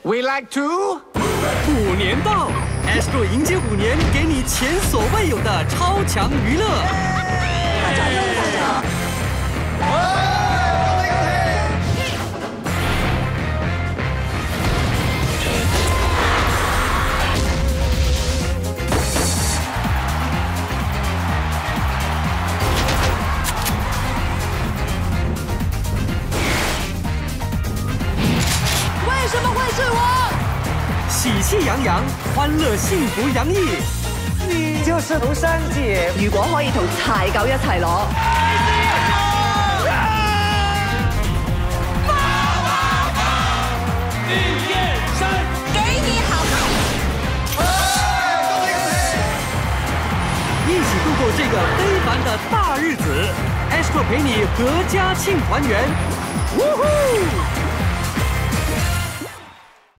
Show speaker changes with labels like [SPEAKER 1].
[SPEAKER 1] We like to
[SPEAKER 2] 虎年到，Astro 迎接虎年，給你前所未有的超強娛樂。
[SPEAKER 3] 大家大家。
[SPEAKER 1] 恭喜恭喜！
[SPEAKER 3] 為什麼會是我？
[SPEAKER 2] 喜氣洋洋，歡樂幸福洋溢。
[SPEAKER 4] 你就是劉三姐。
[SPEAKER 3] 如果可以同柴狗一齊攞，
[SPEAKER 5] 李燕山，
[SPEAKER 3] 給你好看。
[SPEAKER 1] 恭喜恭喜！
[SPEAKER 2] 一起度過這個非凡的大日子，Astro 陪你闔家慶團圓。嗚呼！